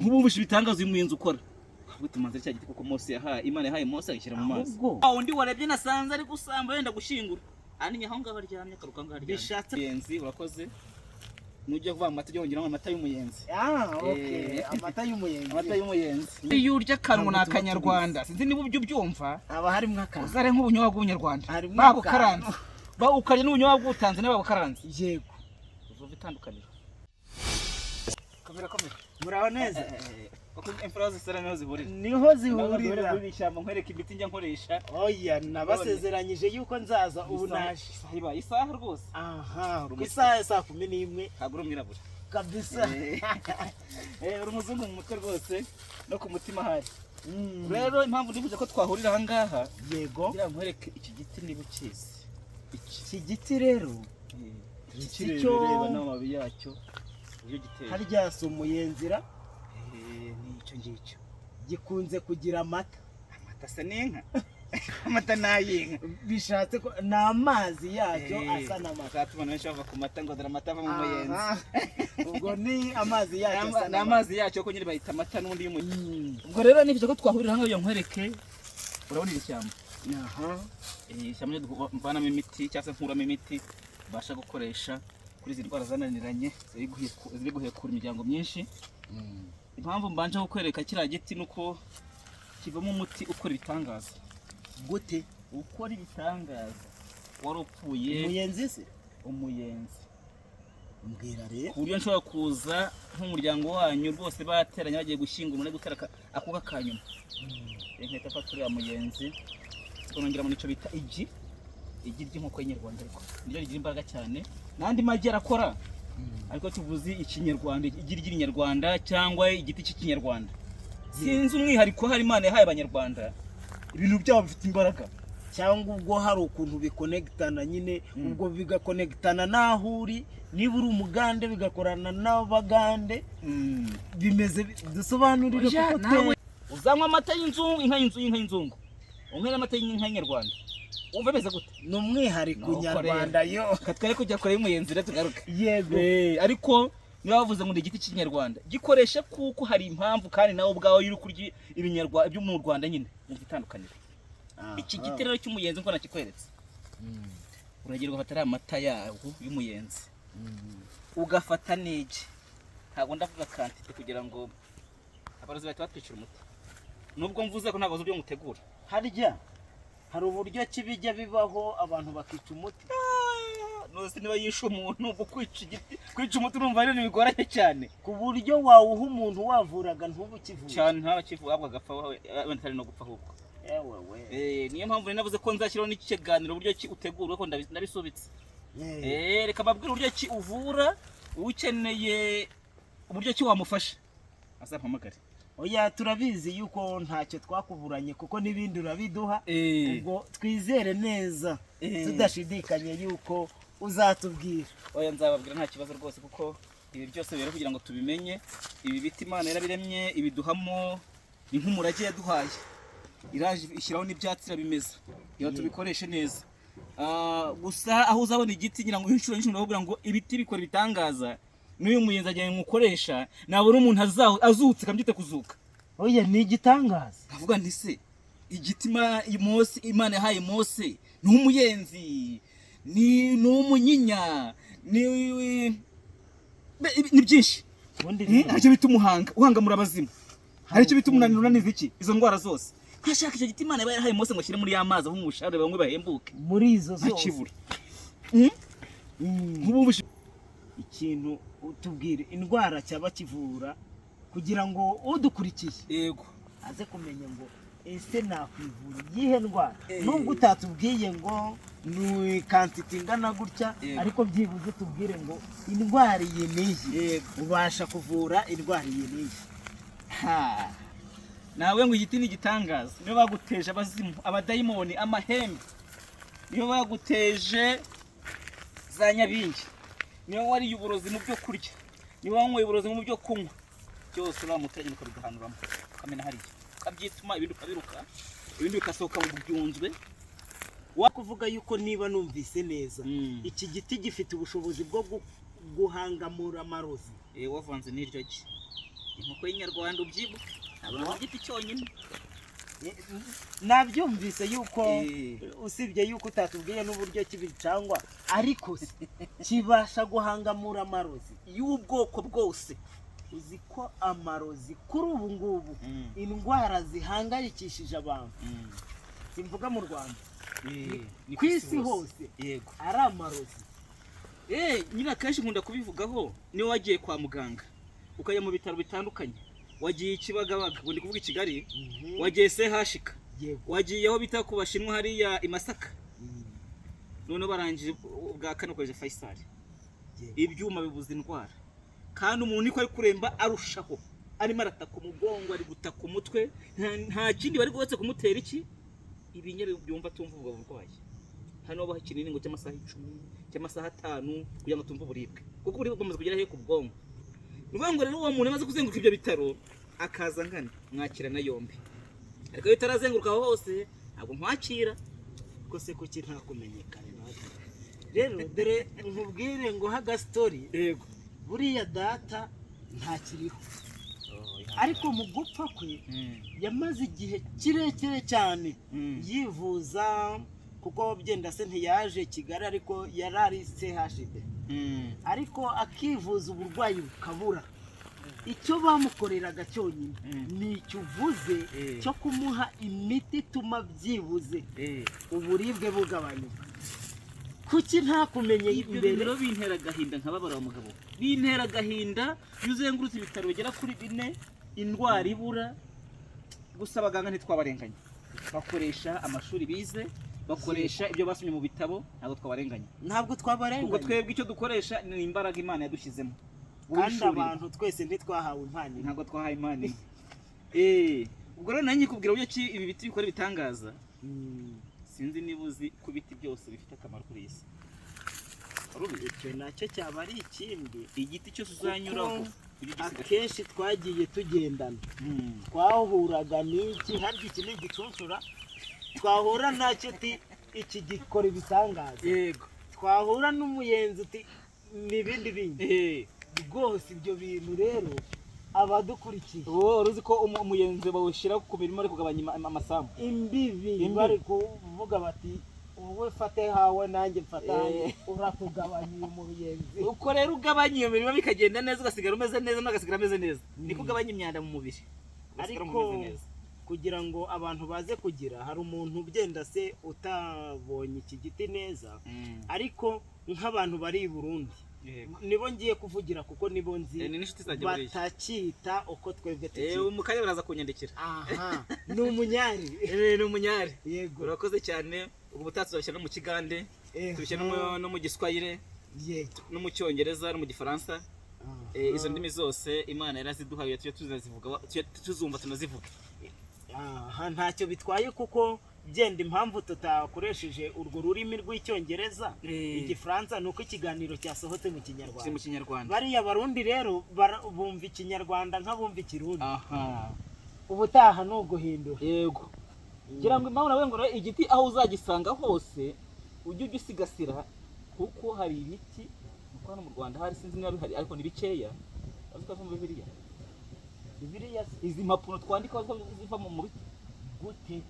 Nk'ubu ibitangaza uyu muyenzi ukora, ahubwo tumanze cya giti, kuko Mose yahaye, Imana yahaye Mose agishyira mu mazi. Ahubwo Wa wundi warebye nasanze ari gusamba yenda gushyingura, ani aho ngaho aryamye, akaruka ngaho aryamye. Bishatse Muyenzi, urakoze. Nujya kuvuga amata, ujye wongeramo amata y'umuyenzi. Ah, okay. Amata y'umuyenzi. Amata y'umuyenzi, iyo urya akanwa ni Ntabwo tuba akanyarwanda. Sinzi niba ubyo ubyumva. Haba harimo akantu. Uzare nk'ubunyobwa bw'ubunyarwanda Harimo babukaranze, ukarya n'ubunyobwa bw'ubutanzaniya babukaranze, Yego. uzumva itandukaniro. Komera, komera. Muraho neza. Kuko imfura zisara niho zihurira. Niho zihurira. Muri ishyamba nkwereka imiti njya nkoresha. Oya, nabasezeranyije yuko nzaza, ubu naje. Isaha ibaye isaha rwose. Aha, ku isaha ya saa 11. Ntabwo uri umwirabura. Kabisa. Uri umuzungu mu mutwe rwose, no ku mutima ahari. Rero impamvu nifuje ko twahurira aha ngaha, kugira ngo nkwereke iki giti niba ukizi iki. Iki giti rero, Iki reba n'amababi yacyo uburyo giteye. Harya si umuyenzira? Ni icyo ngicyo. Gikunze kugira amata. Amata asa n'inka, amata ni ay'inka. Bishatse ko ni amazi yacyo asa n'amata. Uzatubona benshi bava ku mata ngo dore amata ava mu muyenzi. Aha. Ubwo ni amazi yacyo asa Ni n'amata. amazi yacyo, ko nyine bayita amata n'ubundi y'umuyenzi. Ubwo rero nifuje ko twahurira hano kugira ngo nkwereke. Urabona iri shyamba? Aha. Ishyamba ryo mvanamo imiti cyangwa se nkuramo imiti mbasha gukoresha kuri izi ndwara zananiranye, ziri guhekura imiryango myinshi. Impamvu mbanje kukwereka kiriya giti ni uko kivamo umuti ukora ibitangaza. Gute? Ukora ibitangaza. Wari upfuye. Umuyenzi se? Umuyenzi. Mbwira rero. Ku buryo nshobora kuza nk'umuryango wanyu rwose bateranye bagiye gushyingura, umuntu ari gutera akuka ka nyuma, nkahita mfata uriya muyenzi, nongeramo n'icyo bita igi, igi ry'inkoko y'inyarwanda, ariko niryo rigira imbaraga cyane. N'andi magi arakora, ariko tuvuze ikinyarwanda, igi ry'inyarwanda cyangwa igiti cy'ikinyarwanda. Sinzi umwihariko hari Imana yahaye Abanyarwanda, ibintu byabo bifite imbaraga. Cyangwa ubwo hari ukuntu bikonegitana nyine, ubwo bigakonegitana n'aho uri, niba uri Umugande bigakorana n'Abagande, bimeze dusobanurire. Oya, kuko nawe twe uzanywa amata y'inzungu, inka y'inzu, inka y'inzungu, unywe n'amata y'inka y'inyarwanda, wumva ameze gute? Ni umwihariko Nuko nyarwanda yo. Reka twere kujya kure y'umuyenzi rero, tugaruke. Yego. Ariko niba bavuze ngo ni igiti cy'ikinyarwanda, gikoreshe kuko hari impamvu, kandi nawe ubwawe iyo uri kurya ibinyarwanda byo mu Rwanda nyine wumva itandukaniro. Iki giti rero cy'umuyenzi, nkuko nakikweretse, uragira ugafata ariya mata yawo y'umuyenzi, ugafata n'igi. Ntabwo ndavuga quantité kugira ngo abarozi bahita batwicira umuti, nubwo mvuze ko ntabwo bazi uburyo mutegura. Harya hari uburyo ki bijya bibaho abantu bakica umuti? Nose niba yishe umuntu, ubwo kwica igiti, kwica umuti, urumva ari ibintu bigoranye cyane. Ku buryo wawuha umuntu wavuraga ntubu ukivura. Cyane, ntabakivuga, ahubwo agapfa wenda atari no gupfa ahubwo. Ewe we! Niyo mpamvu nari navuze ko nzashyiraho n'ikiganiro uburyo ki utegura, ko ndabisubitse. Reka mbabwire uburyo ki uvura. Ukeneye uburyo ki wamufasha azampamagare. Oya, turabizi yuko ntacyo twakuburanye, kuko n'ibindi urabiduha. Ubwo twizere neza tudashidikanya yuko uzatubwira. Oya, nzababwira, nta kibazo rwose, kuko ibi byose rero kugira ngo tubimenye, ibi biti Imana yarabiremye ibiduhamo, ni nk'umurage yaduhaye, iraje ishyiraho n'ibyatsi irabimeza iyo tubikoreshe neza. Gusa aho uzabona igiti, ngira ngo inshuro nyinshi ndababwira ngo ibiti bikora ibitangaza. N'uyu muyenzi agiye mukoresha, nabona umuntu azutse, kambyite kuzuka. Oya, ni igitangaza. Avuga nti se igiti Mose, Imana yahaye Mose, ni umuyenzi, ni umunyinya, ni byinshi. Ubundi Hari icyo bita umuhanga uhangamura abazimu, hari icyo bita umunaniro unaniza iki, izo ndwara zose. Nkashaka icyo giti Imana iba yarahaye Mose ngo ashyire muri ya mazi, aho mu bushare bamwe bahembuke. Muri izo zose. Ntakibura. Nk'ubu Ikintu utubwire, indwara cyaba kivura, kugira ngo udukurikiye aze kumenya ngo ese nakwivura iyihe ndwara? Nubwo utatubwiye ngo ni quantité ingana gutya, ariko byibuze tubwire ngo indwara iyi n'iyi, ubasha kuvura indwara iyi n'iyi. Ha. Nawe ngo igiti ni igitangaza. Niyo baguteje abazimu, abadayimoni, amahembe, niyo baguteje za nyabingi, niyo wariye uburozi mu byo kurya, niyo wanyweye uburozi mu byo kunywa, byose uriya muti uragenda ukabigahanuramo, ukamena hariya, ukabyituma, ibindi ukabiruka, ibindi bigasohoka mu byunzwe. Kuvuga yuko niba numvise neza, iki giti gifite ubushobozi bwo guhangamura amarozi. Wavanze n'iryo gi. Inkoko y'inyarwanda, ubyibuke, ntabwo igiti cyonyine. Nabyumvise yuko usibye yuko utatubwiye n'uburyo kibicangwa, ariko se kibasha guhangamura amarozi y'ubwoko bwose? Uzi ko amarozi kuri ubu ngubu, indwara zihangayikishije abantu, simvuga mu Rwanda, Ni ku isi hose, ari amarozi? Nyine akenshi nkunda kubivugaho. Niyo wagiye kwa muganga, ukajya mu bitaro bitandukanye, wagiye i Kibagabaga, ngo ndi kuvuga i Kigali, wagiye CHUK, wagiye aho bita ku Bashinwa hariya i Masaka, noneho barangije ubwa kane ukoresha Faisal, ibyuma bibuza indwara, kandi umuntu niko ari kuremba arushaho, arimo arataka umugongo, ari gutaka umutwe, nta kindi bari uretse kumutera iki ibinya byumva atumva ubwo burwayi. Hano baha ikinini ngo cy'amasaha 10, cy'amasaha 5, kugira ngo tumve uburibwe, kuko uburibwe bwamaze kugera he? Ku bwonko. Ni ukuvuga ngo rero uwo muntu amaze kuzenguruka ibyo bitaro akaza ngana, mwakirana yombi, ariko iyo utarazenguruka aho hose ntabwo nkwakira. Ko se kuki ntakumenyekane natwe? Rero dore nkubwire ngo agastori. Buriya data ntakiriho, ariko mu gupfa kwe yamaze igihe kirekire cyane yivuza, kuko byenda se ntiyaje Kigali, ariko yari ari CHB, ariko akivuza uburwayi bukabura. Icyo bamukoreraga cyonyine ni icyo uvuze cyo kumuha imiti ituma byibuze uburibwe bugabanyuka. Kuki ntakumenye Ibyo mbere? bintu rero bintera agahinda, nkababara wa mugabo, bintera agahinda. Iyo uzengurutse ibitaro bigera kuri bine, indwara ibura. Gusa abaganga ntitwabarenganya, bakoresha amashuri bize, bakoresha ibyo basomye mu bitabo, ntabwo twabarenganya. Ntabwo Kuko twabarenganya. twebwe icyo dukoresha ni imbaraga Imana yadushyizemo. Kandi Guhishurirwa. abantu twese ntitwahawe impano imwe. Ntabwo twahaye Imana imwe. Ubwo rero nanjye kubwira uburyo ki ibi biti bikora ibitangaza. Sinzi niba uzi ko ibiti byose bifite akamaro kuri iyi si. Wari ubizi? Icyo nacyo cyaba ari ikindi. Igiti cyose uzanyuraho Kuko ujye ugisigasira. akenshi twagiye tugendana, twahuraga n'iki, harya iki ni igicunshura, twahura nacyo uti iki gikora ibitangaza, twahura n'umuyenzi uti ni ibindi bindi. Rwose ibyo bintu rero abadukurikiye, Wowe wari uzi ko umuyenzi bawushyira ku mirima bari kugabanya amasambu? Imbibi. Imbibi. Bari kuvuga bati wowe fate hawe, nanjye mfata hanjye, uratugabanya uyu muyenzi. Uko rero ugabanya iyo mirima bikagenda neza, ugasigara umeze neza n'ugasigara ameze neza, niko ugabanya imyanda mu mubiri, ugasigara Ariko umeze neza. kugira ngo abantu baze kugira, hari umuntu ugenda se utabonye iki giti neza, ariko nk'abantu bari i Burundi, nibo ngiye kuvugira kuko nibo nzi, Ni n'inshuti zanjye buriya. batacyita uko twebwe tucyita. Mu kanya baraza kunyandikira. Aha ni umunyari. Ni umunyari. Urakoze cyane. Ubwo ubutaha tuzabishyira no mu Kigande, tubishyira no mu Giswahili, no mu Cyongereza, no mu Gifaransa. Izo ndimi zose Imana yaraziduhaye, tujye tuzazivuga, tujye tuzumva tunazivuge. Aha ntacyo bitwaye, kuko byenda impamvu tutakoresheje urwo rurimi rw'Icyongereza, Igifaransa, ni uko ikiganiro cyasohotse mu Kiri Kinyarwanda. mu Kinyarwanda. Bariya Barundi rero bumva Ikinyarwanda nk'abumva Ikirundi. Ubutaha ni uguhindura. Yego, ngira ngo impamvu nawe ngo rero igiti aho uzagisanga hose ujye ugisigasira, kuko hari ibiti, kuko hano mu Rwanda hari, sinzi niba bihari, ariko ni bikeya. Uzi ko muri Bibiliya? Bibiliya se? Izi mpapuro twandikaho zo ziva mu biti. Gute?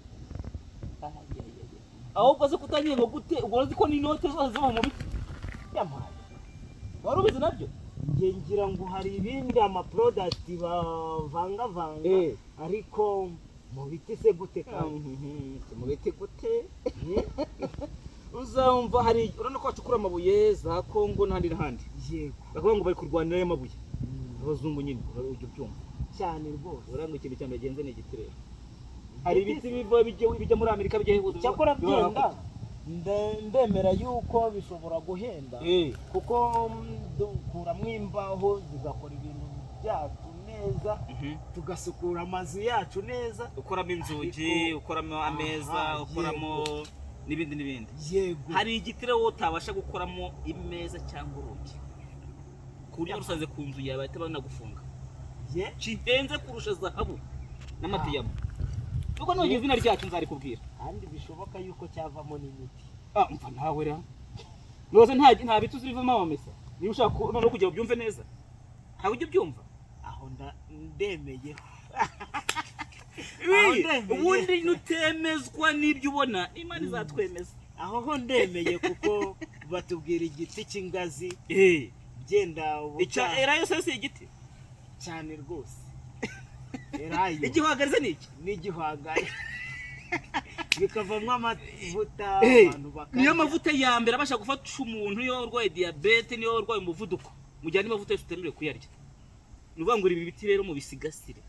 Ahubwo se kutangiye ngo gute? Ubwo uzi ko n'inote zose ziva mu biti? Yampaye. Wari ubizi nabyo? Njye ngira ngo hari ibindi amaproduct bavangavanga, ariko mu biti se gute kandi? Mu biti gute? Uzumva hari, urabona ko bacukura amabuye za Kongo n'ahandi n'ahandi, bakavuga ngo bari kurwanira ayo mabuye, abazungu nyine, ujya ubyumva? Cyane rwose. Urabona ngo ikintu cya mbere genze ni igiti. Rero hari ibiti biva bijya muri Amerika, bijya hose. Cyakora biba byenda hakurya. Ndemera yuko bishobora guhenda, kuko dukuramo imbaho zigakora ibintu byacu neza, tugasukura amazu yacu neza. Ukoramo inzugi, ukoramo ameza, ukoramo n'ibindi n'ibindi. Hari igiti rero wowe utabasha gukoramo imeza cyangwa urugi, ku buryo rusaze ku nzu yawe bahita banagufunga. Kihenze kurusha zahabu n'amadiyama. Ubwo nongeye izina ryacyo nzarikubwira. Kandi bishoboka yuko cyavamo n'imiti. Ah, mva nawe rero rwose, nta biti uzi bivamo amamesa. Niba ushaka noneho kugira ngo ubyumve neza, ntabwo ujya ubyumva. Aho ndemeye. Aho ndemeye. Ubundi nutemezwa n'ibyo ubona, Imana izatwemeza. Aho ho ndemeye, kuko batubwira igiti cy'ingazi byenda Icya elayo se si igiti? Cyane rwose, elayo. Igihwagari se ni iki? N'igihwagari bikavamo amavuta, abantu bakarya. Niyo mavuta ya mbere abasha gufasha umuntu iyo urwaye diyabete, niyo urwaye umuvuduko. Mu gihe andi mavuta yose utemerewe kuyarya. Ni ukuvuga ngo ibi biti rero mubisigasire.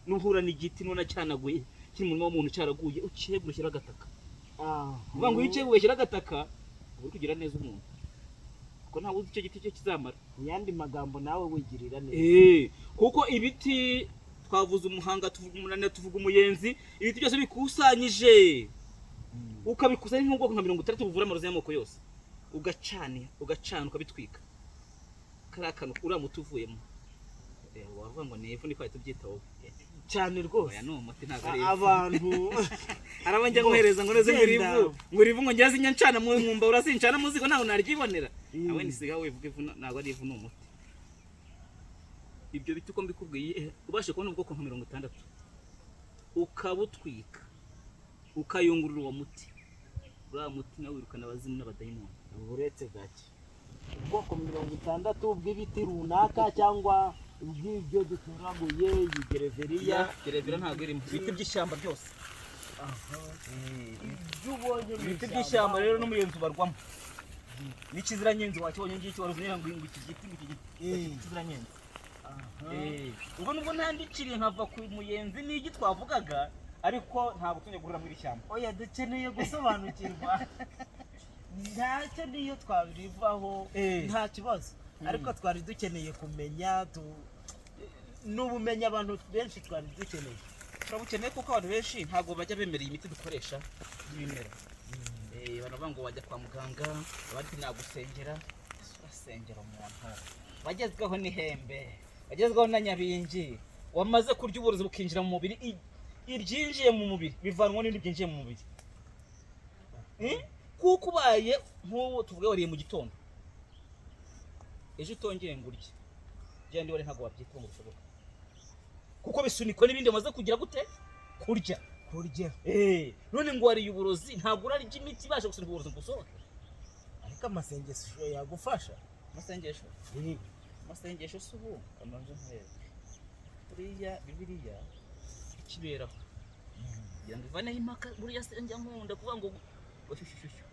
Nuhura n'igiti nubona cyanaguye, kiri mu murima w'umuntu cyaraguye, ukegure ushyire agataka. Ni ukuvuga ngo iyo ukeguye ushyire agataka, uba uri kugira neza umuntu, kuko ntawe uzi icyo giti cyo kizamara. Mu yandi magambo, nawe wigirira neza. Kuko ibiti twavuze umuhanga, tuvuga umunaniro, tuvuga umuyenzi, ibiti byose bikusanyije, ukabikusanya nk'ubwoko nka 60 buvura amarozi y'amoko yose, ugacana, ugacana, ukabitwika, kariya kantu, uriya muti uvuyemo, wavuga ngo ni ivu, niko wahita ubyita wowe. Cyane rwose. Oya, ni umuti, ntabwo ari ivu. Abantu Araba njya nkohereza ngo neze ngo Genda. Ivu, ngo irivu, ngo njya zinya ncana mu nkumba, urazincana mu ziko, ntabwo naryibonera. Nawe nisiga wivuga ivu, ntabwo ari ivu, ni umuti. Ibyo biti uko mbikubwiye, ubashe kubona ubwoko nka 60, ukabutwika, ukayungurura uwo muti, uriya muti nawe wirukana abazimu n'abadayimoni. Uretse gake, ubwoko 60 bw'ibiti runaka cyangwa bw'ibyo dutoraguye, iyi gereveriya? Gereveriya ntabwo irimo, ibiti by'ishyamba byose. Ibyo ubonye mu Ibiti ishyamba. By'ishyamba rero n'umuyenzi ubarwamo, n'ikiziranyenzi wakibonye ngiki, wari uzi ngo iki giti, ngo iki giti, ikiziranyenzi. Ubwo nubwo ntandikiriye nkava ku muyenzi n'igi twavugaga, ariko ntabwo tujya guhurira muri iri shyamba. Oya, dukeneye gusobanukirwa, ntacyo niyo twabirivaho, nta kibazo, ariko twari dukeneye kumenya n'ubumenyi abantu benshi twari dukeneye. Turabukeneye, kuko abantu benshi ntabwo bajya bemera iyi miti dukoresha y'ibimera. Baravuga ngo wajya kwa muganga, abandi nagusengera. Ese urasengera umuntu wagezweho n'ihembe, wagezweho na nyabingi, wamaze kurya uburozi bukinjira mu mubiri? Ibyinjiye mu mubiri bivanwa n'ibindi byinjiye mu mubiri. Kuko ubaye nk'ubu tuvuge wariye mu gitondo, ejo utongeye ngo urye byandi wari, ntabwo wabyitaho ngo bishoboke, kuko bisunikwa n'ibindi wamaze kugira gute? Kurya. Kurya. None ngo wariye uburozi, ntabwo urarya imiti ibasha gusunika uburozi ngo usohoke. Ariko amasengesho yagufasha. Amasengesho? Amasengesho si ubu kamanze nkwereke. Buriya Bibiliya ikiberaho kugira ngo ivaneho impaka. Buriya se njya nkunda kuvuga ngo shyushyushyushyu,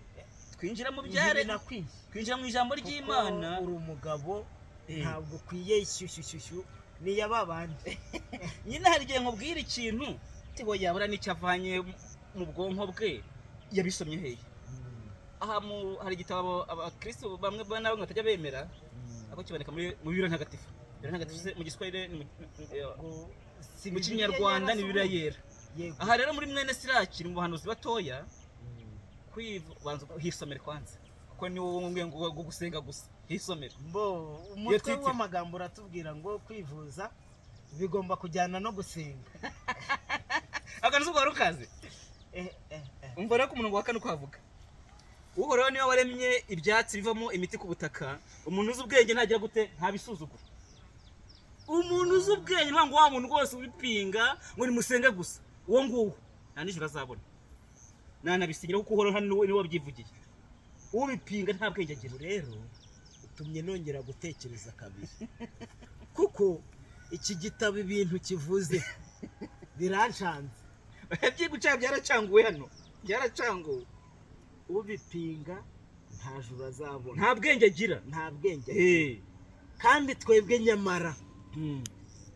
twinjira mu byare, Ntibinakwiye. twinjira mu ijambo ry'Imana. Kuko uri umugabo, ntabwo ukwiye ishyushyushyushyu, ni iya babandi. Nyine hari igihe nkubwira ikintu tibo yabura n'icyo avanye mu bwonko bwe, yabisomye hehe? Aha hari igitabo abakristo bamwe na bamwe batajya bemera, ariko kiboneka muri Bibiliya Ntagatifu. Bibiliya Ntagatifu se mu Giswahili Si mu Bibiliya Kinyarwanda yera ni se Bibiliya ubundi? Yera. Yego. Aha rero muri Mwene Siraki, mu bahanuzi batoya, banza hisomere kwanza, kuko ni wowe ngo ngo gusenga gusa, hisomere. Mbo umutwe titre. w'amagambo uratubwira ngo kwivuza bigomba kujyana no gusenga. Akantu wari ukazi. Umva rero ku murongo wa kane uko havuga: "Uhoraho niwe waremye ibyatsi bivamo imiti ku butaka, umuntu uzi ubwenge ntagira gute? Ntabisuzugura." Umuntu uzi ubwenge, ntabwo wa muntu rwose ubipinga ngo nimusenge gusa, uwo nguwo nta nijoro azabona, nanabisinyira, kuko Uhoraho niwe wabyivugiye. Ubipinga nta bwenge agira. Ubu rero utumye nongera gutekereza kabiri, kuko iki gitabo ibintu kivuze biranshanze. Byiguca byaracanguwe hano, byaracanguwe. Ubipinga nta juru azabona. Nta bwenge agira. Nta bwenge agira. Kandi twebwe nyamara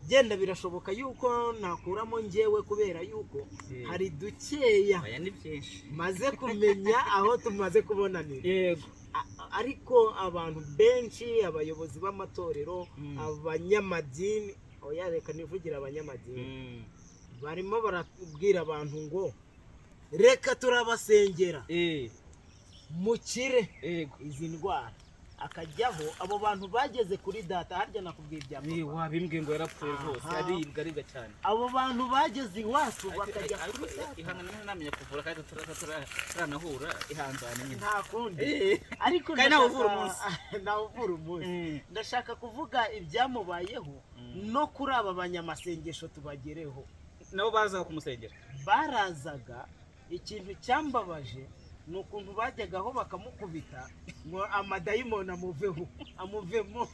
genda birashoboka yuko nakuramo njyewe, kubera yuko hari dukeya Aya ni byinshi. maze kumenya aho tumaze kubonanira. Ariko abantu benshi, abayobozi b'amatorero, abanyamadini, oya reka nivugire abanyamadini, barimo barabwira abantu ngo reka turabasengera mukire izi ndwara, akajyaho abo bantu bageze kuri data. Harya nakubwiye ibya Ni papa? Wabimbwiye ngo yarapfuye rwose. Aribwa, aribwa cyane. Abo bantu bageze iwacu bakajya Ariko kuri data. Ihangane, ntamenya kuvura kandi turanahura, ihangane nyine. Nta kundi. Ariko Kandi ntawe ndashaka- uvura umunsi. Ntawe uvura umunsi. Ndashaka kuvuga ibyamubayeho. No kuri aba banyamasengesho tubagereho. Nabo bazaga kumusengera? Barazaga. Ikintu cyambabaje ni ukuntu bajyagaho bakamukubita ngo amadayimoni amuveho, amuvemo.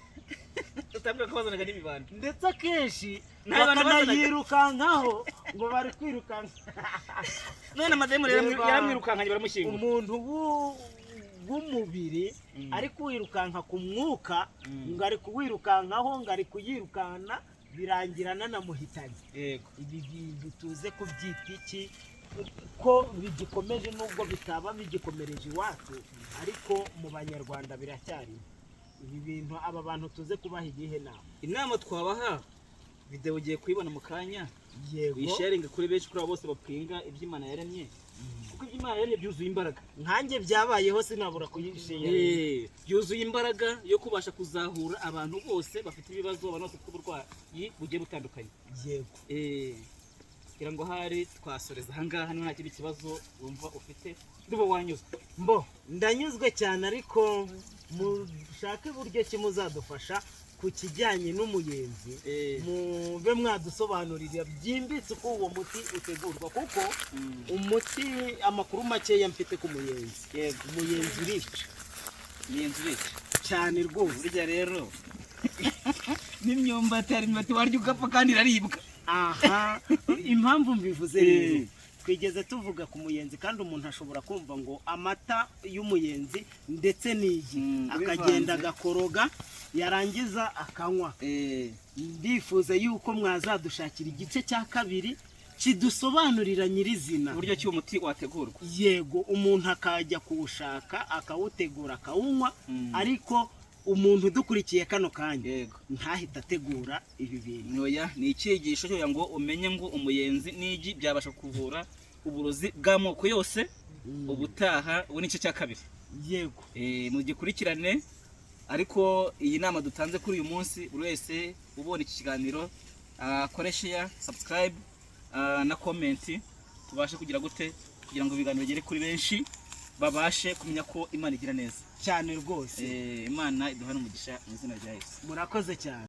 Utambwira ko bazanaga n'ibibando? Ndetse akenshi Nta bantu bazanaga. bakanayirukankaho ngo bari kwirukanka. None amadayimoni Reba. yaramwirukankanye, baramushyingura. Umuntu w'umubiri ari kuwirukanka ku mwuka, ngo ari kuwirukankaho, ngo ari kuyirukankana, birangira nanamuhitanye. Ibi bintu tuze kubyita iki, ko bigikomeje? Nubwo bitaba bigikomereje iwacu, ariko mu Banyarwanda biracyarimo ibi bintu. Aba bantu tuze kubaha iyihe nama? Inama twabaha, videwo ugiye kuyibona mu kanya. Uyisharinge kuri benshi, kuri abo bose bapinga iby'Imana yaremye, kuko iby'Imana yaremye byuzuye imbaraga. Nkanjye byabayeho, sinabura kuyishinga. Byuzuye imbaraga yo kubasha kuzahura abantu bose bafite ibibazo, abantu bose bafite uburwayi bugiye butandukanye. Kugira ngo hari twasoreza ahangaha, niba nta kindi kibazo wumva ufite, ndumva wanyuzwe. Mbo ndanyuzwe cyane, ariko mushake uburyo ki muzadufasha ku kijyanye n'umuyenzi, mube mwadusobanurira byimbitse uko uwo muti utegurwa, kuko umuti, amakuru makeya mfite ku muyenzi, umuyenzi urica. Umuyenzi urica. Cyane rwose. Burya rero n'imyumbati, hari imyumbati warya ugapfa kandi iraribwa. Aha, impamvu mbivuze rero, twigeze tuvuga ku muyenzi, kandi umuntu ashobora kumva ngo amata y'umuyenzi ndetse n'igi, akagenda bivanze. agakoroga, yarangiza akanywa. Ndifuza yuko mwazadushakira igice cya kabiri kidusobanurira nyirizina uburyo ki uwo muti wategurwa. Yego, umuntu akajya kuwushaka, akawutegura, akawunywa. Ariko umuntu udukurikiye kano kanya ntahite ategura ibi bintu. Oya, ni icyigisho cyo kugira ngo umenye ngo umuyenzi n'igi byabasha kuvura uburozi bw'amoko yose. Ubutaha, ubu ni igice cya kabiri. Mugikurikirane. Ariko iyi nama dutanze kuri uyu munsi, buri wese ubona iki kiganiro akore share, subscribe na comment, tubashe kugira gute kugira ngo ibiganiro bigere kuri benshi, babashe kumenya ko Imana igira neza. Cyane rwose. Imana iduhane umugisha mu izina rya Yesu. Murakoze cyane.